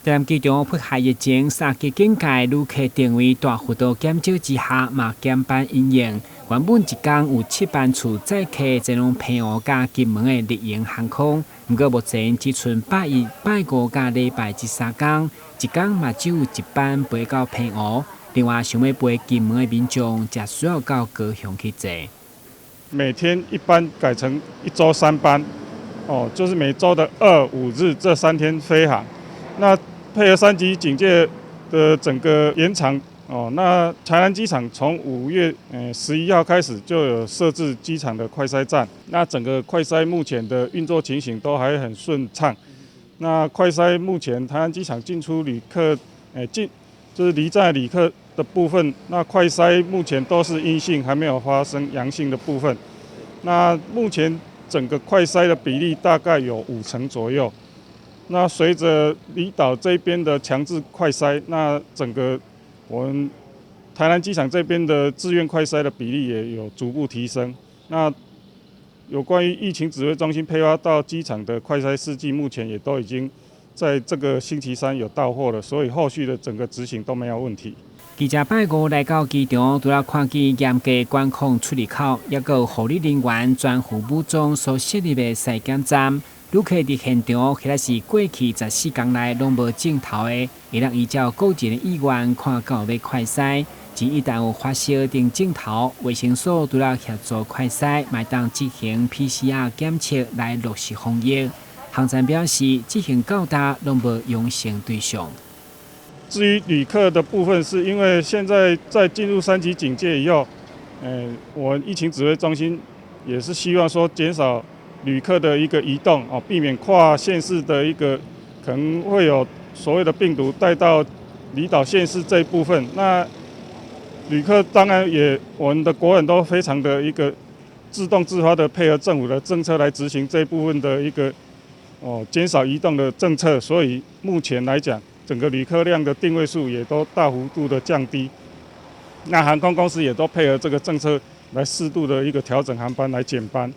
台南機場配合疫情三級警戒，旅客定位大幅度減少之下，嘛減班營運。原本一工有七班次載客前往澎湖佮金門的麗榮航空，毋過目前只賰拜一、拜五佮禮拜這三工，一工嘛只有一班飛到澎湖。另外，想欲飛金門的民眾，則需要到高雄去坐。每天一班改成一週三班，哦，就是每週的二、五日這3天飛航。那配合三級警戒的整個延長，哦，那台南機場從5月11號開始就有設置機場的快篩站，那整個快篩目前的運作情形都還很順暢。那快篩目前台南機場進出旅客，進就是離站旅客的部分，那快篩目前都是陰性，還沒有發生陽性的部分。那目前整個快篩的比例大概有五成左右。那隨着離島這邊的強制快篩，那整個我們台南機場這邊的自願快篩的比例也有逐步提升。那有關於疫情指揮中心配發到機場的快篩試劑，目前也都已經在這個星期三有到貨了，所以後續的整個執行都沒有問題。記者拜五來到機場，除了看見嚴格管控出入口，抑閣有護理人員全副武裝所設立的篩檢站。旅客佇現場，或者是過去14工內攏無症頭的，會當依照個人的意願看敢有欲快篩。只一旦有發燒等症頭，衛生所除了協助快篩，嘛會當執行 PCR 檢測來落實防疫。航站表示，執行到今攏無陽性對象。至於旅客的部分，是因為現在在進入三級警戒以後，我們疫情指揮中心也是希望說減少旅客的一個移動哦，避免跨縣市的一個可能會有所謂的病毒帶到離島縣市這一部分。那旅客當然也，我們的國人都非常的一個自動自發的配合政府的政策來執行這一部分的一個哦減少移動的政策，所以目前來講，整個旅客量的訂位數也都大幅度的降低。那航空公司也都配合這個政策來適度的一個調整航班來減班。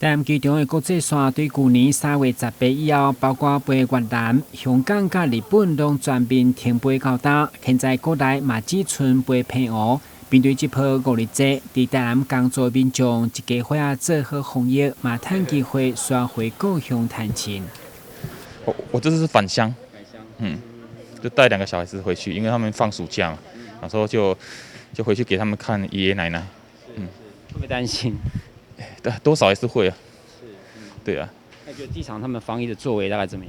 台南機場的國際線對舊年3月18以後，包括飛越南、香港佮日本，攏全面停飛到今。現在國內嘛只賰飛澎湖。面對這波五日節，佇台南工作民眾一家伙仔做好防疫，嘛趁機會煞回故鄉探親。我這次是返鄉，就帶兩個小孩子回去，因為他們放暑假嘛，然後就回去給他們看爺爺奶奶。會不會擔心？對，多少還是會啊。對啊。那覺得機場他們防疫的作為大概怎麼樣？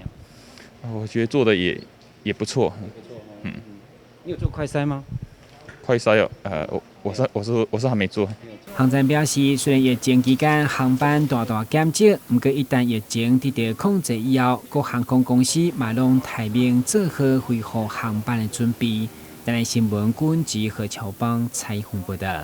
我覺得做的也不錯。不錯。你有做快篩嗎？快篩哦，我是還沒做。航站表示，雖然疫情期間航班大大減少，毋過一旦疫情得到控制以後，各航空公司嘛攏待命做好恢復航班的準備。台南新聞軍及何喬邦採訪報道。